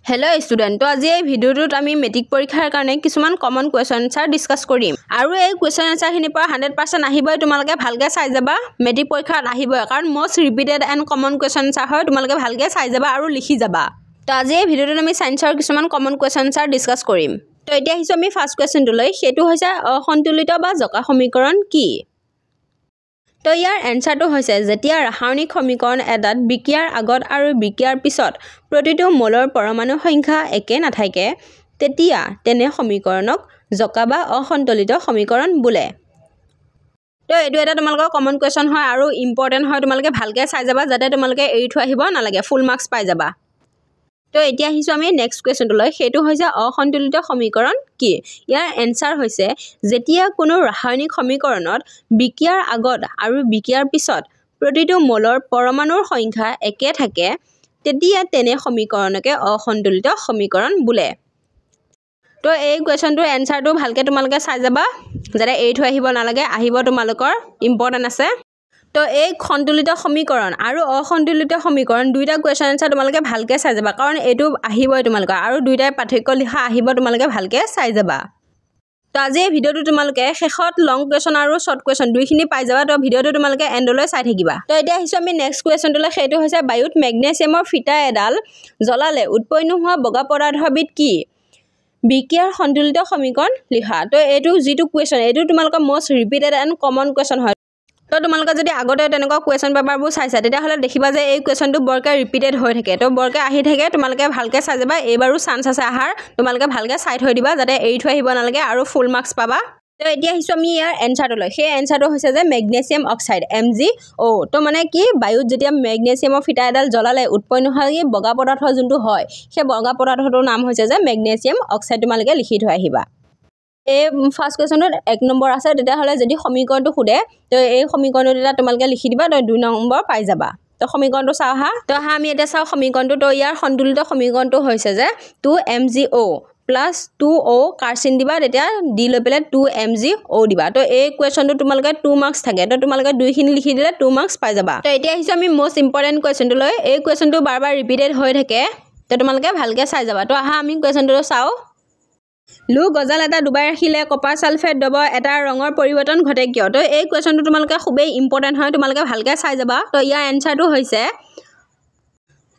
Hello' student, তো আজি এই ভিডিঅ'টোত আমি মেট্ৰিক পৰীক্ষাৰ কাৰণে কিছুমান কমন কুৱেশ্যন এনচাৰ ডিছকাছ কৰিম আৰু এই কুৱেশ্যন এনচাৰখিনিৰ পৰা 100% আহিবই। তোমালোকে ভালকৈ চাই যাবা, মেট্ৰিক পৰীক্ষাত আহিবই, কাৰণ most repeated and common question answer হয়। তোমালোকে ভালকৈ চাই যাবা আৰু লিখি যাবা। তো আজি এই ভিডিঅ'টোত আমি ছায়েন্সৰ কিছুমান কমন কুৱেশ্যন এনচাৰ ডিছকাছ কৰিম। তো এতিয়া আহিছোঁ আমি ফাৰ্ষ্ট কুৱেশ্যনটোলৈ, সেইটো হৈছে অসন্তুলিত বা জকা সমীকৰণ কি। তো ইয়াৰ এনচাৰটো হৈছে যেতিয়া ৰাসায়নিক সমীকৰণ এটাত বিক্ৰিয়াৰ আগত আৰু বিক্ৰিয়াৰ পিছত প্ৰতিটো মৌলৰ পৰমাণু সংখ্যা একে নাথাকে, তেতিয়া তেনে সমীকৰণক জকা বা অসন্তুলিত সমীকৰণ বোলে। তো এইটো এটা তোমালোকৰ কমন কুৱেশ্যন হয় আৰু ইম্পৰ্টেণ্ট হয়, তোমালোকে ভালকৈ চাই যাবা যাতে তোমালোকে এৰি থৈ আহিব নালাগে, ফুল মাৰ্কছ পাই যাবা। তো এতিয়া আহিছোঁ আমি নেক্সট কুৱেশ্যনটোলৈ, সেইটো হৈছে অসন্তুলিত সমীকৰণ কি। ইয়াৰ এনচাৰ হৈছে যেতিয়া কোনো ৰাসায়নিক সমীকৰণত বিক্ৰিয়াৰ আগত আৰু বিক্ৰিয়াৰ পিছত প্ৰতিটো মৌলৰ পৰমাণুৰ সংখ্যা একে থাকে, তেতিয়া তেনে সমীকৰণকে অসন্তুলিত সমীকৰণ বোলে। তো এই কুৱেশ্যনটোৰ এনচাৰটো ভালকৈ তোমালোকে চাই যাবা যাতে এৰি থৈ আহিব নালাগে, আহিব তোমালোকৰ ইম্পৰ্টেণ্ট আছে। তো এই সন্তুলিত সমীকৰণ আৰু অসন্তুলিত সমীকৰণ দুইটা কুৱেশ্যন এনচাৰ তোমালোকে ভালকৈ চাই যাবা, কাৰণ এইটো আহিবই তোমালোকৰ আৰু দুইটাই পাৰ্থক্য লিখা আহিব, তোমালোকে ভালকৈ চাই যাবা। তো আজি এই ভিডিঅ'টো তোমালোকে শেষত লং কুৱেশ্যন আৰু শ্বৰ্ট কুৱেশ্যন দুইখিনি পাই যাবা। তো ভিডিঅ'টো তোমালোকে এণ্ডলৈ চাই থাকিবা। তো এতিয়া আহিছোঁ আমি নেক্সট কুৱেশ্যনটোলৈ, সেইটো হৈছে বায়ুত মেগনেছিয়ামৰ ফিটা এডাল জ্বলালে উৎপন্ন হোৱা বগা পদাৰ্থবিধ কি, বিক্ৰিয়াৰ সন্তুলিত সমীকৰণ লিখা। তো এইটো যিটো কুৱেশ্যন, এইটো তোমালোকৰ most repeated and common question হয়। তো তোমালোকে যদি আগতে তেনেকুৱা কুৱেশ্যন পেপাৰবোৰ চাইছা, তেতিয়াহ'লে দেখিবা যে এই কুৱেশ্যনটো বৰকৈ ৰিপিটেড হৈ থাকে, তো বৰকৈ আহি থাকে। তোমালোকে ভালকৈ চাই যাবা, এইবাৰো চান্স আছে অহাৰ, তোমালোকে ভালকৈ চাই থৈ দিবা যাতে এৰি থৈ আহিব নালাগে আৰু ফুল মাৰ্কছ পাবা। তো এতিয়া আহিছোঁ আমি ইয়াৰ এনচাৰটোলৈ, সেই এনচাৰটো হৈছে যে মেগনেছিয়াম অক্সাইড MgO। তো মানে কি, বায়ুত যেতিয়া মেগনেছিয়ামৰ ফিটা এডাল জ্বলালে উৎপন্ন হোৱা কি বগা পদাৰ্থ যোনটো হয়, সেই বগা পদাৰ্থটোৰ নাম হৈছে যে মেগনেছিয়াম অক্সাইড। তোমালোকে লিখি থৈ আহিবা। এই ফাৰ্ষ্ট কুৱেশ্যনটোত 1 নম্বৰ আছে, তেতিয়াহ'লে যদি সমীকৰণটো সোধে তো এই সমীকৰণটো তেতিয়া তোমালোকে লিখি দিবা, তো 2 নম্বৰ পাই যাবা। তো সমীকৰণটো চাওঁ আহা। তো আহা আমি এতিয়া চাওঁ সমীকৰণটো। তো ইয়াৰ সন্তুলিত সমীকৰণটো হৈছে যে 2 MgO plus 2O কাৰচিন দিবা, তেতিয়া দি লৈ পেলাই 2 MgO দিবা। তো এই কুৱেশ্যনটো তোমালোকে 2 মাৰ্কছ থাকে, তো তোমালোকে দুইখিনি লিখি দিলে 2 মাৰ্কছ পাই যাবা। তো এতিয়া আহিছোঁ আমি মষ্ট ইম্পৰ্টেণ্ট কুৱেশ্যনটোলৈ, এই কুৱেশ্যনটো বাৰ বাৰ ৰিপিটেড হৈ থাকে, তো তোমালোকে ভালকৈ চাই যাবা। তো আহা আমি কুৱেশ্যনটো চাওঁ। লো গজাল এটা ডুবাই ৰাখিলে কপাৰ ছালফেট দ্ৰৱ এটাৰ ৰঙৰ পৰিৱৰ্তন ঘটে কিয়? তো এই কুৱেশ্যনটো তোমালোকে খুবেই ইম্পৰ্টেণ্ট হয়, তোমালোকে ভালকৈ চাই যাবা। তো ইয়াৰ এনচাৰটো হৈছে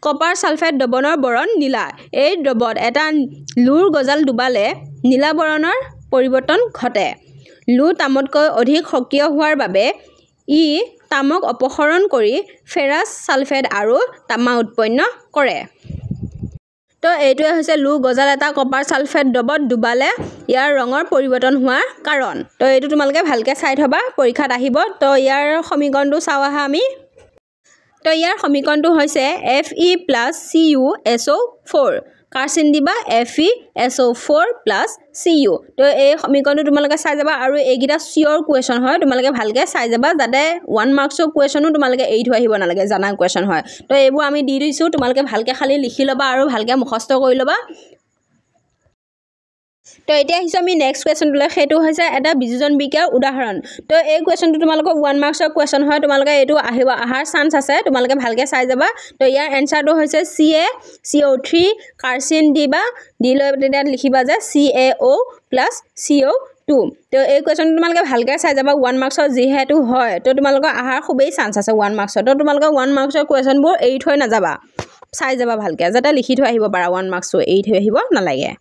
কপাৰ ছালফেট দ্ৰৱণৰ বৰণ নীলা। এই দ্ৰৱত এটা লোৰ গজাল ডুবালে নীলা বৰণৰ পৰিৱৰ্তন ঘটে। লো তামতকৈ অধিক সক্ৰিয় হোৱাৰ বাবে ই তামক অপসৰণ কৰি ফেৰাছ ছালফেট আৰু তামা উৎপন্ন কৰে। তো এইটোৱে হৈছে লো গজাল এটা কপাৰ ছালফেট দ্ৰৱত ডুবালে ইয়াৰ ৰঙৰ পৰিৱৰ্তন হোৱাৰ কাৰণ। তো এইটো তোমালোকে ভালকৈ চাই থবা, পৰীক্ষাত আহিব। তো ইয়াৰ সমীকৰণটো চাওঁ আহা আমি। তো ইয়াৰ সমীকৰণটো হৈছে Fe plus CuSO4, কাৰচিন দিবা FeSO4 plus Cu। তো এই সমীকৰণটো তোমালোকে চাই যাবা আৰু এইকেইটা চিয়'ৰ কুৱেশ্যন হয়, তোমালোকে ভালকৈ চাই যাবা যাতে 1 মাৰ্কছৰ কুৱেশ্যনো তোমালোকে এৰি থৈ আহিব নালাগে, জানা কুৱেশ্যন হয়। তো এইবোৰ আমি দি দিছোঁ, তোমালোকে ভালকৈ খালি লিখি ল'বা আৰু ভালকৈ মুখস্থ কৰি ল'বা। তো এতিয়া আহিছোঁ আমি নেক্সট কুৱেশ্যনটোলৈ, সেইটো হৈছে এটা বিযোজন বিক্ৰিয়াৰ উদাহৰণ। তো এই কুৱেশ্যনটো তোমালোকৰ 1 মাৰ্কছৰ কুৱেশ্যন হয়, তোমালোকে এইটো আহিব, অহাৰ চান্স আছে, তোমালোকে ভালকৈ চাই যাবা। তো ইয়াৰ এনচাৰটো হৈছে CaCO3, কাৰচিন দিবা, দি লৈ তেতিয়া লিখিবা যে CaO plus CO2। তো এই কুৱেশ্যনটো তোমালোকে ভালকৈ চাই যাবা, 1 মাৰ্কছৰ যিহেতু হয়, তো তোমালোকৰ অহাৰ খুবেই চান্স আছে 1 মাৰ্কছৰ। তো তোমালোকে 1 মাৰ্কছৰ কুৱেশ্যনবোৰ এৰি থৈ নাযাবা, চাই যাবা ভালকৈ যাতে লিখি থৈ আহিব পাৰা, 1 মাৰ্কছটো এৰি থৈ আহিব নালাগে।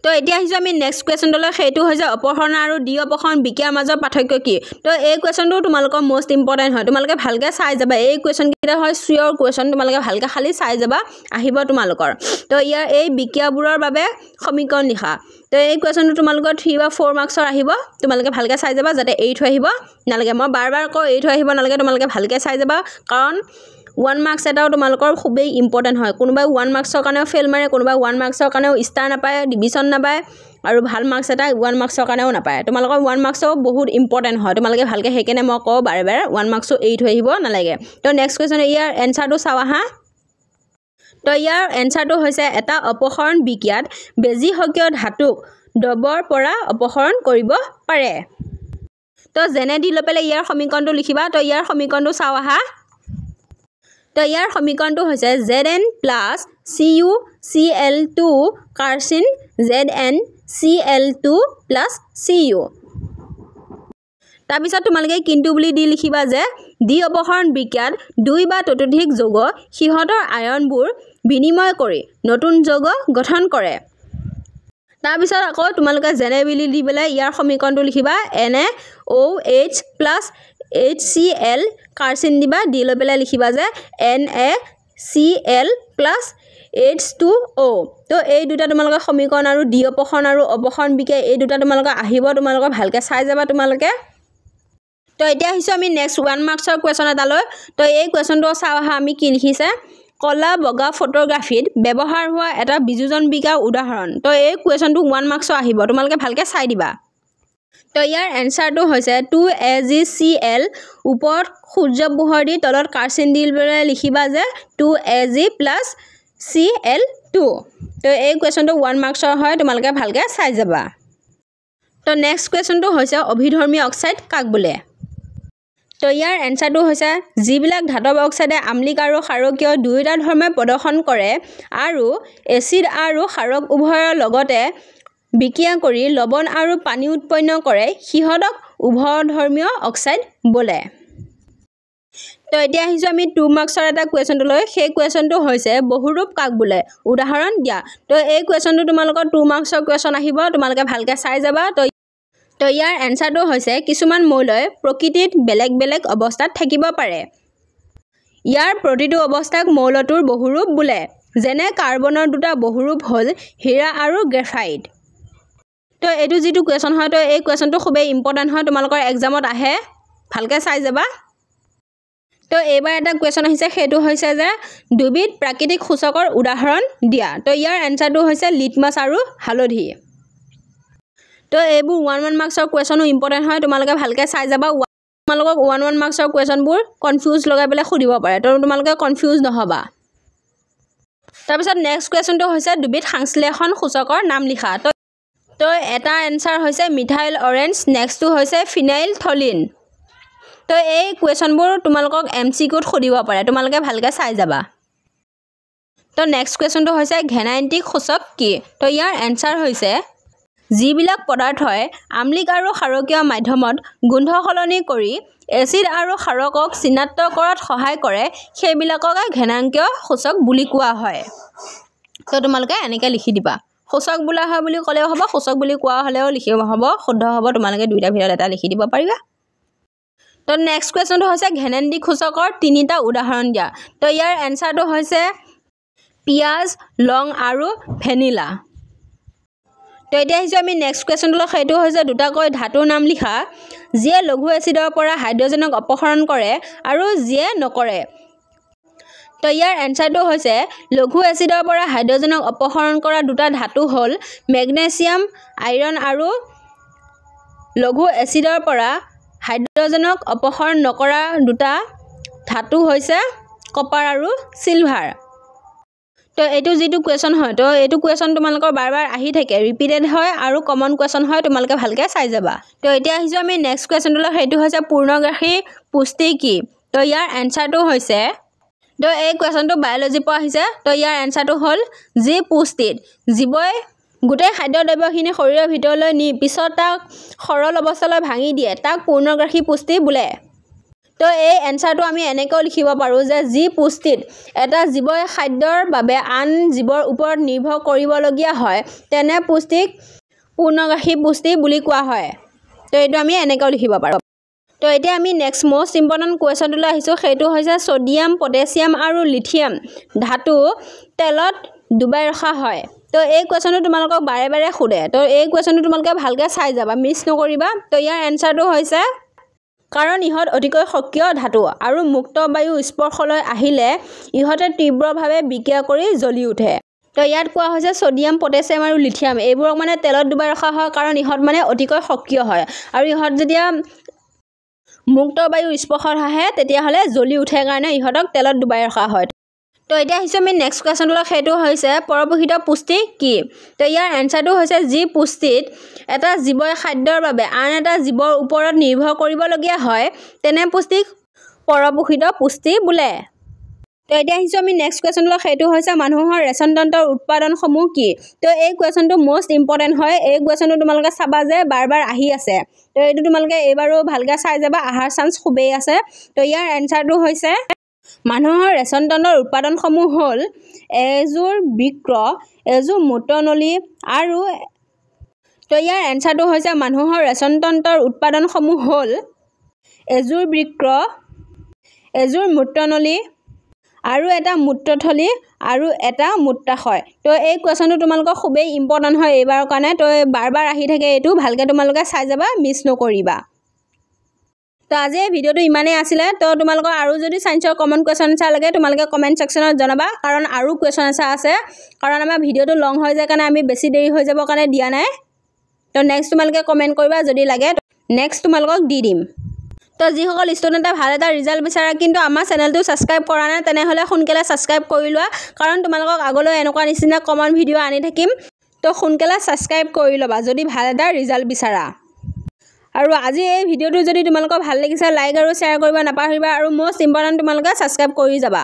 তো এতিয়া আহিছোঁ আমি নেক্সট কুৱেশ্যনটোলৈ, সেইটো হৈছে অপসৰণ আৰু দ্বি অপসৰণ বিক্ৰিয়াৰ মাজৰ পাৰ্থক্য কি। তো এই কুৱেশ্যনটো তোমালোকৰ মষ্ট ইম্পৰ্টেণ্ট হয়, তোমালোকে ভালকৈ চাই যাবা। এই কুৱেশ্যনকেইটা হয় চিয়'ৰ কুৱেশ্যন, তোমালোকে ভালকৈ খালি চাই যাবা, আহিব তোমালোকৰ। তো ইয়াৰ এই বিক্ৰিয়াবোৰৰ বাবে সমীকৰণ লিখা। তো এই কুৱেশ্যনটো তোমালোকৰ 3 বা 4 মাৰ্কছৰ আহিব, তোমালোকে ভালকৈ চাই যাবা যাতে এৰি থৈ আহিব নালাগে। মই বাৰ বাৰ কওঁ এৰি থৈ আহিব নালাগে, তোমালোকে ভালকৈ চাই যাবা, কাৰণ 1 মাৰ্কছ এটাও তোমালোকৰ খুবেই ইম্পৰ্টেণ্ট হয়। কোনোবাই 1 মাৰ্কছৰ কাৰণেও ফেইল মাৰে, কোনোবাই 1 মাৰ্কছৰ কাৰণেও ষ্টাৰ নাপায়, ডিভিশ্যন নাপায়, আৰু ভাল মাৰ্কছ এটা 1 মাৰ্কছৰ কাৰণেও নাপায়। তোমালোকৰ 1 মাৰ্কছও বহুত ইম্পৰ্টেণ্ট হয়, তোমালোকে ভালকৈ, সেইকাৰণে মই কওঁ বাৰে বাৰে 1 মাৰ্কছো এৰি থৈ আহিব নালাগে। তো নেক্সট কুৱেশ্যন, ইয়াৰ এনচাৰটো চাওঁ আহা। তো ইয়াৰ এনচাৰটো হৈছে এটা অপসৰণ বিক্ৰিয়াত বেজি সক্ৰিয় ধাতুক দ্ৰৱৰ পৰা অপসৰণ কৰিব পাৰে। তো যেনে দি লৈ পেলাই ইয়াৰ সমীকৰণটো লিখিবা। তো ইয়াৰ সমীকৰণটো চাওঁ আহা। তো ইয়াৰ সমীকৰণটো হৈছে Zn plus CuCl2 কাৰচিন ZnCl2 plus Cu। তাৰপিছত তোমালোকে কিন্তু বুলি দি লিখিবা যে দ্বি অপসৰণ বিক্ৰিয়াত দুই বা ততোধিক যৌগ সিহঁতৰ আয়নবোৰ বিনিময় কৰি নতুন যৌগ গঠন কৰে। তাৰপিছত আকৌ তোমালোকে যেনে বুলি দি পেলাই ইয়াৰ সমীকৰণটো লিখিবা NaOH plus HCl কাৰচিন দিবা, দি লৈ পেলাই লিখিবা যে NaCl plus H2O। তো এই দুটা তোমালোকৰ সমীকৰণ আৰু দ্বি অপসৰণ আৰু অপসৰণ বিক্ৰিয়া এই দুটা তোমালোকৰ আহিব, তোমালোকৰ ভালকৈ চাই যাবা তোমালোকে। তো এতিয়া আহিছোঁ আমি নেক্সট 1 মাৰ্কছৰ কুৱেশ্যন এটালৈ। তো এই কুৱেশ্যনটো চাওঁ আহা আমি কি লিখিছে। কলা বগা ফটোগ্ৰাফীত ব্যৱহাৰ হোৱা এটা বিযোজন বিক্ৰিয়াৰ উদাহৰণ। তো এই কুৱেশ্যনটো 1 মাৰ্কছৰ আহিব, তোমালোকে ভালকৈ চাই দিবা। তো ইয়াৰ এনচাৰটো হৈছে 2AgCl ওপৰত সূৰ্য পোহৰ দি তলত কাৰচিন দি পেলাই লিখিবা যে 2Ag plus Cl2। তো এই কুৱেশ্যনটো 1 মাৰ্কছৰ হয়, তোমালোকে ভালকৈ চাই যাবা। তো নেক্সট কুৱেশ্যনটো হৈছে অভিধৰ্মী অক্সাইড কাক বোলে। তো ইয়াৰ এনচাৰটো হৈছে যিবিলাক ধাতৱ অক্সাইডে আম্লিক আৰু ক্ষাৰকীয় দুয়োটা ধৰ্মে প্ৰদৰ্শন কৰে আৰু এচিড আৰু ক্ষাৰক উভয়ৰ লগতে বিক্ৰিয়া কৰি লৱণ আৰু পানী উৎপন্ন কৰে সিহঁতক উভয়ধৰ্মীয় অক্সাইড বোলে। তো এতিয়া আহিছোঁ আমি 2 মাৰ্কছৰ এটা কুৱেশ্যনটোলৈ। সেই কুৱেশ্যনটো হৈছে বহুৰূপ কাক বোলে, উদাহৰণ দিয়া। তো এই কুৱেশ্যনটো তোমালোকৰ 2 মাৰ্কছৰ কুৱেশ্যন আহিব, তোমালোকে ভালকৈ চাই যাবা। তো ইয়াৰ এনচাৰটো হৈছে কিছুমান মৌলই প্ৰকৃতিত বেলেগ বেলেগ অৱস্থাত থাকিব পাৰে। ইয়াৰ প্ৰতিটো অৱস্থাক মৌলটোৰ বহুৰূপ বোলে। যেনে কাৰ্বনৰ দুটা বহুৰূপ হ'ল হীৰা আৰু গ্ৰেফাইট। তো এইটো যিটো কুৱেশ্যন হয়, তো এই কুৱেশ্যনটো খুবেই ইম্পৰ্টেণ্ট হয়, তোমালোকৰ এক্সামত আহে, ভালকৈ চাই যাবা। তো এইবাৰ এটা কুৱেশ্যন আহিছে, সেইটো হৈছে যে দুবিধ প্ৰাকৃতিক সূচকৰ উদাহৰণ দিয়া। তো ইয়াৰ এনচাৰটো হৈছে লিটমাছ আৰু হালধি। তো এইবোৰ 1 মাৰ্কছৰ কুৱেশ্যনো ইম্পৰ্টেণ্ট হয়, তোমালোকে ভালকৈ চাই যাবা। তোমালোকক 1 মাৰ্কছৰ কুৱেশ্যনবোৰ কনফিউজ লগাই পেলাই সুধিব পাৰে, তো তোমালোকে কনফিউজ নহ'বা। তাৰপিছত নেক্সট কুৱেশ্যনটো হৈছে দুবিধ সাংশ্লেষণ সূচকৰ নাম লিখা। তো এটা এনচাৰ হৈছে মিথাইল অৰেঞ্জ, নেক্সটটো হৈছে ফিনাইল থলিন। তো এই কুৱেশ্যনবোৰ তোমালোকক MCQত সুধিব পাৰে, তোমালোকে ভালকৈ চাই যাবা। তো নেক্সট কুৱেশ্যনটো হৈছে ঘেনাইণ্টিক সূচক কি। তো ইয়াৰ এনচাৰ হৈছে যিবিলাক পদাৰ্থই আম্লিক আৰু ক্ষাৰকীয় মাধ্যমত গোন্ধ সলনি কৰি এচিড আৰু ক্ষাৰকক চিনাক্ত কৰাত সহায় কৰে সেইবিলাককে ঘেনাংকীয় সূচক বুলি কোৱা হয়। তো তোমালোকে এনেকৈ লিখি দিবা, সূচক বোলা হয় বুলি ক'লেও হ'ব, সূচক বুলি কোৱা হ'লেও লিখিব হ'ব, শুদ্ধ হ'ব, তোমালোকে দুইটাৰ ভিতৰত এটা লিখি দিব পাৰিবা। তো নেক্সট কুৱেশ্যনটো হৈছে ঘেনেন্দিক সূচকৰ 3টা উদাহৰণ দিয়া। তো ইয়াৰ এনচাৰটো হৈছে পিঁয়াজ, লং আৰু ভেনিলা। তো এতিয়া আহিছোঁ আমি নেক্সট কুৱেশ্যনটোলৈ, সেইটো হৈছে দুটাকৈ ধাতুৰ নাম লিখা যিয়ে লঘু এচিডৰ পৰা হাইড্ৰজেনক অপসাৰণ কৰে আৰু যিয়ে নকৰে। তো ইয়াৰ এনচাৰটো হৈছে লঘু এচিডৰ পৰা হাইড্ৰজেনক অপসাৰণ কৰা দুটা ধাতু হ'ল মেগনেছিয়াম আইৰণ আৰু লঘু এচিডৰ পৰা হাইড্ৰজেনক অপসাৰণ নকৰা দুটা ধাতু হৈছে কপাৰ আৰু চিলভাৰ। তো এইটো যিটো কুৱেশ্যন হয়, তো এইটো কুৱেশ্যন তোমালোকৰ বাৰ বাৰ আহি থাকে, ৰিপিটেড হয় আৰু কমন কুৱেশ্যন হয়, তোমালোকে ভালকৈ চাই যাবা। তো এতিয়া আহিছোঁ আমি নেক্সট কুৱেশ্যনটোলৈ, সেইটো হৈছে পূৰ্ণগ্ৰাসী পুষ্টি কি। তো ইয়াৰ এনচাৰটো হৈছে, তো এই কুৱেশ্যনটো বায়'লজিৰ পৰা আহিছে। তো ইয়াৰ এনচাৰটো হ'ল যি পুষ্টিত জীৱই গোটেই খাদ্য দ্ৰব্যখিনি শৰীৰৰ ভিতৰলৈ নি পিছত তাক সৰল অৱস্থালৈ ভাঙি দিয়ে তাক পূৰ্ণগ্ৰাসী পুষ্টি বোলে। তো এই এনচাৰটো আমি এনেকৈও লিখিব পাৰোঁ যে যি পুষ্টিত এটা জীৱই খাদ্যৰ বাবে আন জীৱৰ ওপৰত নিৰ্ভৰ কৰিবলগীয়া হয় তেনে পুষ্টিক পূৰ্ণগ্ৰাসী পুষ্টি বুলি কোৱা হয়। তো এইটো আমি এনেকৈও লিখিব পাৰোঁ। তো এতিয়া আমি নেক্সট মষ্ট ইম্পৰ্টেণ্ট কুৱেশ্যনটোলৈ আহিছোঁ, সেইটো হৈছে ছ'ডিয়াম, পটেছিয়াম আৰু লিথিয়াম ধাতু তেলত ডুবাই ৰখা হয়। তো এই কুৱেশ্যনটো তোমালোকক বাৰে বাৰে সোধে, তো এই কুৱেশ্যনটো তোমালোকে ভালকৈ চাই যাবা, মিছ নকৰিবা। তো ইয়াৰ এনচাৰটো হৈছে কাৰণ ইহঁত অতিকৈ সক্ৰিয় ধাতু আৰু মুক্ত বায়ু স্পৰ্শলৈ আহিলে ইহঁতে তীব্ৰভাৱে বিক্ৰিয়া কৰি জ্বলি উঠে। তো ইয়াত কোৱা হৈছে ছ'ডিয়াম, পটেছিয়াম আৰু লিথিয়াম এইবোৰক মানে তেলত ডুবাই ৰখা হয় কাৰণ ইহঁত মানে অতিকৈ সক্ৰিয় হয় আৰু ইহঁত যেতিয়া মুক্ত বায়ুৰ স্পৰ্শত আহে তেতিয়াহ'লে জ্বলি উঠে কাৰণে ইহঁতক তেলত ডুবাই ৰখা হয়। তো এতিয়া আহিছোঁ আমি নেক্সট কুৱেশ্যনটোলৈ, সেইটো হৈছে পৰপোষিত পুষ্টি কি। তো ইয়াৰ এনচাৰটো হৈছে যি পুষ্টিত এটা জীৱই খাদ্যৰ বাবে আন এটা জীৱৰ ওপৰত নিৰ্ভৰ কৰিবলগীয়া হয় তেনে পুষ্টিক পৰপোষিত পুষ্টি বোলে। তো এতিয়া আহিছোঁ আমি নেক্সট কুৱেশ্যনলৈ, সেইটো হৈছে মানুহৰ ৰেচনতন্ত্ৰৰ উৎপাদনসমূহ কি? তো এই কুৱেশ্যনটো মষ্ট ইম্পৰ্টেণ্ট হয়। এই কুৱেশ্যনটো তোমালোকে চাবা যে বাৰ বাৰ আহি আছে। তো এইটো তোমালোকে এইবাৰো ভালকৈ চাই যাবা, অহাৰ চান্স খুবেই আছে। তো ইয়াৰ এনচাৰটো হৈছে মানুহৰ ৰেচনতন্ত্ৰৰ উৎপাদনসমূহ হ'ল এযোৰ বৃক্ক, এযোৰ মূত্ৰনলী আৰু। তো ইয়াৰ এনচাৰটো হৈছে মানুহৰ ৰেচনতন্ত্ৰৰ উৎপাদনসমূহ হ'ল এযোৰ বৃক্ক, এযোৰ মূত্ৰনলী আৰু এটা মূত্ৰথলী আৰু এটা মূত্ৰাশয়। তো এই কুৱেশ্যনটো তোমালোকৰ খুবেই ইম্পৰ্টেণ্ট হয় এইবাৰৰ কাৰণে। তো বাৰ বাৰ আহি থাকে এইটো, ভালকৈ তোমালোকে চাই যাবা, মিছ নকৰিবা। তো আজি এই ভিডিঅ'টো ইমানেই আছিলে। তো তোমালোকৰ আৰু যদি ছায়েন্সৰ কমন কুৱেশ্যন এনচাৰ লাগে, তোমালোকে কমেণ্ট ছেকশ্যনত জনাবা, কাৰণ আৰু কুৱেশ্যন এনচাৰ আছে। কাৰণ আমাৰ ভিডিঅ'টো লং হৈ যায় কাৰণে আমি বেছি দেৰি হৈ যাবৰ কাৰণে দিয়া নাই। তো নেক্সট তোমালোকে কমেণ্ট কৰিবা যদি লাগে, নেক্সট তোমালোকক দি দিম। তো যিসকল ষ্টুডেণ্টে ভাল এটা ৰিজাল্ট বিচাৰা কিন্তু আমাৰ চেনেলটো ছাবস্ক্ৰাইব কৰা নাই, তেনেহ'লে সোনকালে ছাবস্ক্ৰাইব কৰি লোৱা, কাৰণ তোমালোকক আগলৈ এনেকুৱা নিচিনা কমন ভিডিঅ' আনি থাকিম। তো সোনকালে ছাবস্ক্ৰাইব কৰি ল'বা যদি ভাল এটা ৰিজাল্ট বিচাৰা। আৰু আজি এই ভিডিঅ'টো যদি তোমালোকৰ ভাল লাগিছে, লাইক আৰু শ্বেয়াৰ কৰিব নাপাহৰিবা আৰু মষ্ট ইম্পৰ্টেণ্ট তোমালোকে ছাবস্ক্ৰাইব কৰি যাবা।